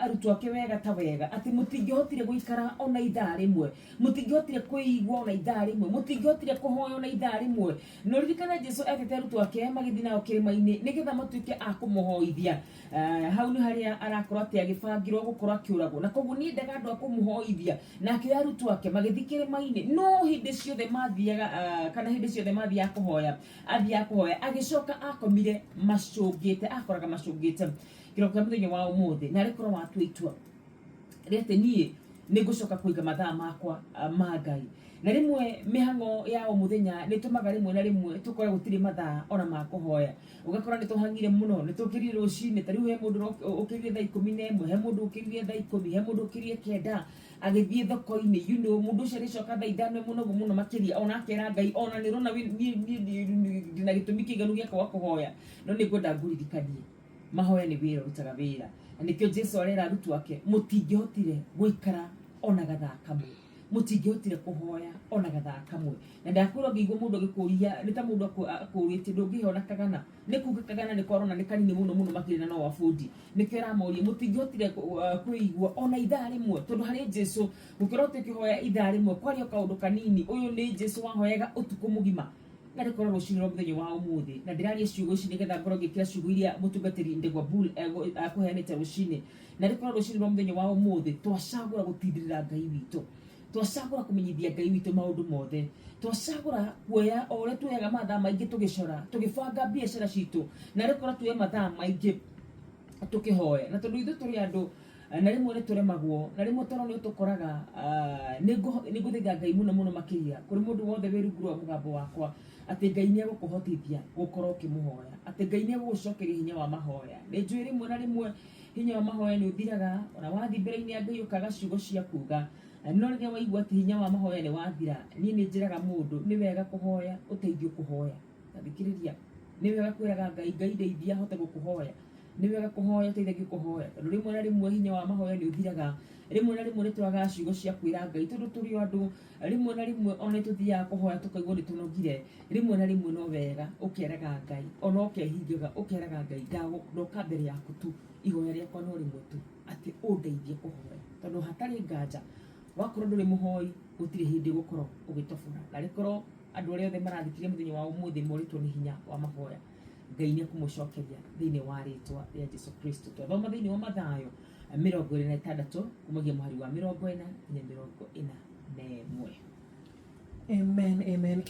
Arutwo ake wega ta wega atĩ mũtingĩhotire gũikara ona ithaa rĩmwe, mũtingĩhotire kwĩigua ona ithaa rĩmwe, mũtingĩhotire kũhoya ona ithaa rĩmwe. Na ũririkane Jesu etĩte arutwo ake magĩthiĩ nao kĩrĩma-inĩ nĩgetha matuĩke a kũmũhoithia. Hau nĩ harĩa arakorwo atĩ agĩbangĩrwo gũkorwo akĩũragwo, na koguo niĩ endaga andũ a kũmũhoithia, na akĩoya arutwo ake magĩthiĩ kĩrĩma-inĩ. No hĩndĩ ciothe mathiaga, kana hĩndĩ ciothe mathiaga kũhoya, athiaga kũhoya agĩcoka akomire macũngĩte, akoraga macũngĩte. Kĩroko kĩa mũthenya wa ũmũthĩ, na arĩkorwo watua itua rĩa atĩ niĩ nĩ ngũcoka kũiga mathaa makwa ma Ngai. Na rĩmwe mĩhang'o ya o mũthenya nĩ ĩtũmaga rĩmwe na rĩmwe tũkore gũtirĩ mathaa ona ma kũhoya. Ũgakora nĩ tũhang'ire mũno, nĩ tũkĩrire rũcinĩ, ta rĩu he mũndũ ũkĩrire thaa 11, he mũndũ ũkĩrire thaa 10, he mũndũ ũkĩrire 9 agĩthiĩ thoko-inĩ. Mũndũ ũcio arĩcoka thaa 5 e mũnogu mũno makĩria, ona akera Ngai ona nĩ ũrona niĩ ndĩna gĩtũmi kĩiganu gĩa kwaga kũhoya. No nĩ ngwenda ngũririkanie, mahoya nĩ wĩra ũrutaga wĩra, na nĩkĩo Jesu arera arutwo ake, mũtingĩhotire gũikara ona gathaa kamwe, mũtingĩhotire kũhoya ona gathaa kamwe. Na ndakwĩra, ũngĩigua mũndũ agĩkũria, nĩ ta mũndũ akũrĩtie ndũngĩhe ona kagana, nĩ kuga kagana nĩ korona nĩ kanini mũno mũno makĩria na no wabundi. Nĩkĩo aramoria mũtingĩhotire kwĩigua ona ithaa rĩmwe, tondũ harĩ Jesu gũkorwo tũkĩhoya ithaa rĩmwe kwarĩ o kaũndũ kanini. Ũyũ nĩ Jesu wahoyaga ũtukũ mũgima. Na rĩkorwo rũcinĩ rwa mũthenya wa ũmũthĩ, na ndĩraria ciugo ici nĩgetha ngorwo ngĩkĩra ciugo iria mũtungatĩri Ndegwa Bull akũheanĩte rũcinĩ. Na rĩkorwo rũcinĩ rwa mũthenya wa ũmũthĩ twacagũra gũtindĩrĩra Ngai witũ, twacagũra kũmenyithia Ngai witũ maũndũ mothe, twacagũra kuoya o ũrĩa tuoyaga mathaa maingĩ tũgĩcora, tũgĩbanga biacara citũ, na rĩkorwo tuoye mathaa maingĩ tũkĩhoya. Na tondũ ithuĩ tũrĩ andũ, na rĩmwe nĩ tũremagwo, na rĩmwe toro nĩ ũtũkoraga, nĩ ngũthaitha Ngai mũno mũno makĩria kũrĩ mũndũ wothe wĩ rungu rwa mũgambo wakwa atĩ Ngai nĩ egũkũhotithia gũkorwo ũkĩmũhoya, atĩ Ngai nĩ egũgũcokeria hinya wa mahoya. Nĩ njũĩ rĩmwe na rĩmwe hinya wa mahoya nĩ ũthiraga, ona wathiĩ mbere-inĩ ya Ngai ũkaga ciugo cia kuga. No rĩrĩa waigua atĩ hinya wa mahoya nĩ wathira, niĩ nĩ njĩraga mũndũ nĩ wega kũhoya ũteithio kũhoya. Ta thikĩrĩria, nĩ wega kwĩraga Ngai, Ngai ndeithia hote gũkũhoya. Nĩ wega kũhoya ũteithagio kũhoya, tondũ rĩmwe na rĩmwe hinya wa mahoya nĩ ũthiraga. Rĩmwe na rĩmwe nĩ twagaga ciugo cia kwĩra Ngai tondũ tũrĩ o andũ. Rĩmwe na rĩmwe ona nĩ tũthiaga kũhoya tũkaigua nĩ tũnogire. Rĩmwe na rĩmwe no wega ũkeraga Ngai, ona ũkehingaga ũkeraga Ngai, ndoka mbere yaku tu, ihoya rĩakwa no rĩmwe tu, atĩ ũndeithie kũhoya. Tondũ hatarĩ nganja wakorwo ndũrĩ mũhoi gũtirĩ hĩndĩ ũgũkorwo ũgĩtobora. Na rĩkorwo andũ arĩa othe marathikĩrĩria mũthenya wa ũmũthĩ morĩtwo nĩ hinya wa mahoya, Ngai nĩ ekũmũcokeria thĩinĩ wa rĩtwa rĩa Jesu Kristo. Twathoma thĩinĩ wa Mathayo 26 kumagia mũhari wa 40 nginya 41. Amen, amen.